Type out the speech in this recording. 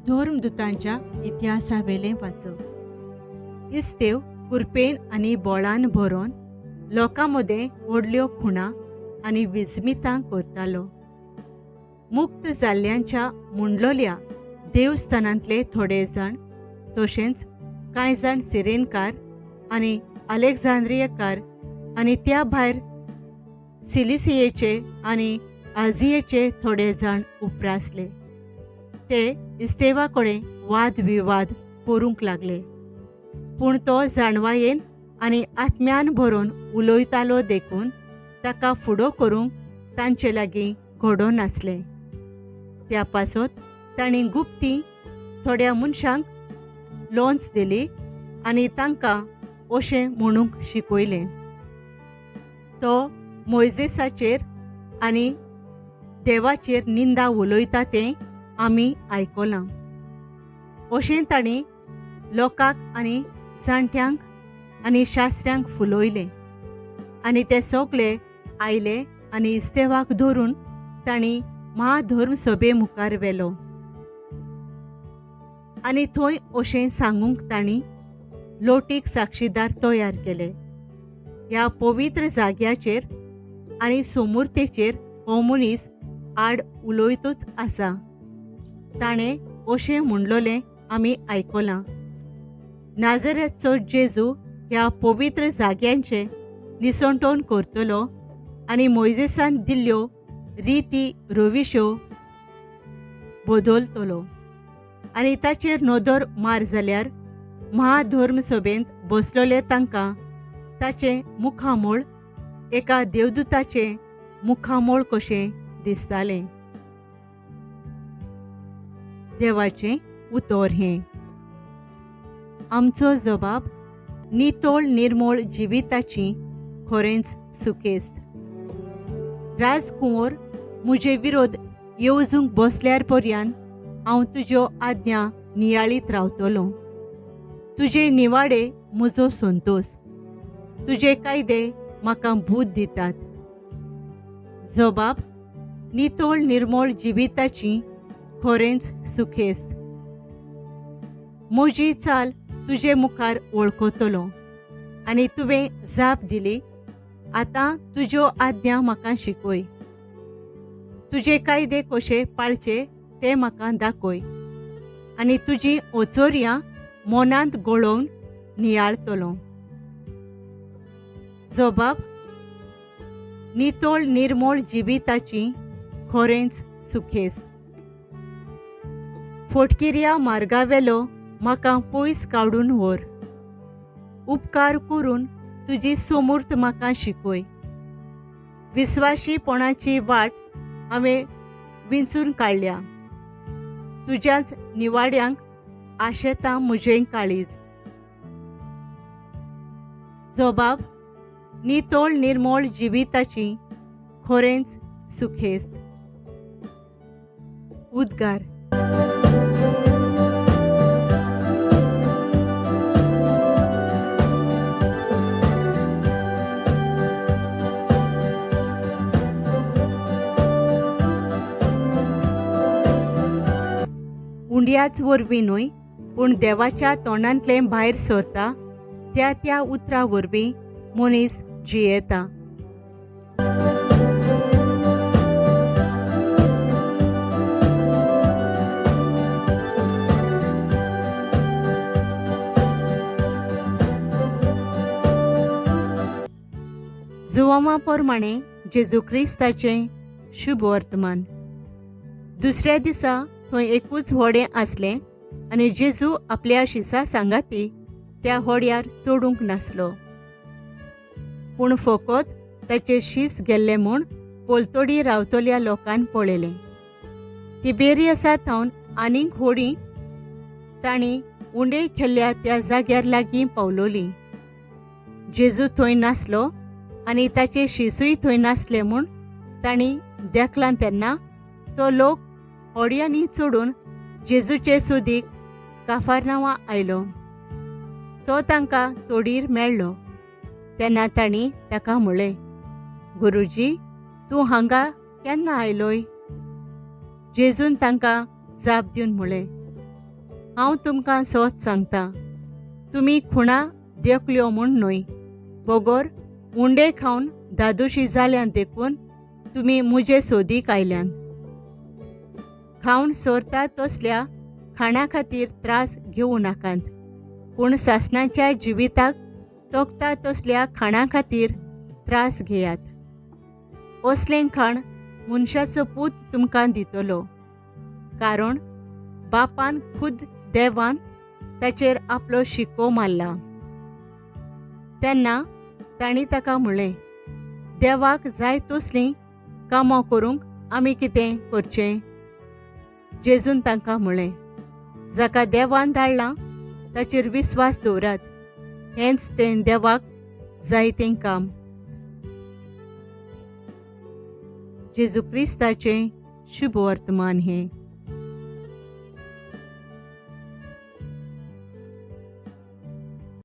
धर्मदुतांच्या इतिहासावेलें वाचप. इस्तेव कुरपेन आनी बोळान भरोन लोकां मदें व्हडल्यो खुणा आनी विजमितां करतालो. मुक्त जाल्ल्यांच्या मुंडलोल्या देवस्थानांतले थोडे जाण तशेंच कांय जाण सिरेनकार आनी अलेक्झांद्रियकार आनी त्या भायर सिलिसियेचे आनी आझियेचे थोडे जाण उप्रासले. ते इस्तेवा कडेन वादविवाद करूंक लागले, पूण तो जाणवायेन आनी आत्म्यान भरून उलयतालो देखून ताका फुडो करूंक तांचे लागीं घडो नासलें. त्या पासत तांणी गुप्ती थोड्या मनशांक लोंच दिली आनी तांकां अशें म्हणूंक शिकयलें, तो मोयजेसाचेर आनी देवाचेर निंदा उलयता तें आमी आयकलां. अशें तांणी लोकांक आनी जाणट्यांक आनी शास्त्र्यांक फुलयलें आनी ते सगळे आयले आनी इस्तेवाक धरून तांणी महाधर्म सभे मुखार व्हेलो आनी थंय अशें सांगूंक तांणी लोटीक साक्षीदार तयार केले. ह्या पवित्र जाग्याचेर आनी सोमुर्तेचेर हो मनीस आड उलयतूच आसा. ताणें अशें म्हणलोलें आमी आयकलां, नाझरेथचो जेजू ह्या पवित्र जाग्यांचें निसणटोण करतलो आनी मोयजेसान दिल्ल्यो रिती रविश्यो बदलतलो. आनी ताचेर नदर मार जाल्यार महाधर्म सभेंत बसलोले तांकां ताचें मुखामळ एका देवदूताचें मुखामळ कशें दिसतालें. देवाचें उतर हें. आमचो जबाब नितळ निर्मळ जिविताची खरेंच सुखेस्त. राजकुंवर म्हजे विरोध येवजूंक बसल्यार पर्यान हांव तुज्यो आज्ञा नियाळीत रावतलो. तुजे निवाडे म्हजो संतोश, तुजे कायदे म्हाका बूद दितात. जबाब नितळ निर्मळ जिविताची खरेंच सुखेस्त. म्हजी चाल तुजे मुखार वळखतलो आनी तुवें जाप दिली, आतां तुज्यो आज्ञा म्हाका शिकय. तुजे कायदे कशे पाळचे ते म्हाका दाखय आनी तुजी ओचोरयां मनांत गळोवन नियाळतलो. जबाब नितळ निर्मळ जिविताची खरेंच सुखेस्त. फोटकिऱ्या मार्गावेलो म्हाका पयस काडून व्हर. उपकार करून तुजी सोमूर्त म्हाका शिकय. विस्वाशीपणाची वाट हांवें विंचून काडल्या, तुज्याच निवाड्यांक आशेता म्हजें काळीज. जबाब नितळ निर्मळ जिविताची खरेंच सुखेस्त. उद्गार. उंड्याच वरवीं न्हय पूण देवाच्या तोंडांतलें भायर सरता त्या त्या उतरा वरवीं मनीस जियेता. जुवामा प्रमाणे जेजू क्रिस्ताचें शुभ वर्तमान. दुसऱ्या दिसा थंय एकूच व्हडें आसलें आनी जेजू आपल्या शिसा सांगाती त्या होड्यार चडूंक नासलो, पूण फकत ताचे शीस गेल्ले म्हूण पलतडी रावतल्या लोकान पळयलें. तिबेरियसा थावन आनीक होडी तांणी उंडे खेल्ल्या त्या जाग्यार लागीं पावलोली. जेजू थंय नासलो आनी ताचे शिसूय थंय नासले म्हूण तांणी देखलां तेन्ना तो लोक होडयांनी चडून जेजूचे सोदीक काफारनांवा आयलो. तो तांकां तोडीर मेळ्ळो. तेन्ना तांणी ताका म्हळें, गुरुजी, तूं हांगा केन्ना आयलोय? जेजून तांकां जाप दिवन म्हळें, हांव तुमकां सत सांगतां, तुमी खुणा देखल्यो म्हूण न्हय, बगर उंडे खावन धादोशी जाल्यात देखून तुमी म्हजे सोदीक आयल्यात. खावन सोरता तसल्या खाणा खातीर त्रास घेवं नाकात, पूण सासणाच्या जिविताक तोखता तसल्या खाणा खातीर त्रास घेयात. असलें खाण मनशाचो पूत तुमकां दितलो, कारण बापान खुद देवान ताचेर आपलो शिको मारला. तेन्ना तांणी ताका म्हणलें, देवाक जाय तसलीं कामां करूंक आमी कितें करचें? जेजून तांकां म्हणलें, जाका देवान धाडलां ताचेर विस्वास दवरात, हेंच तें देवाक जाय तें काम. जेजू क्रिस्ताचें शुभ वर्तमान हें.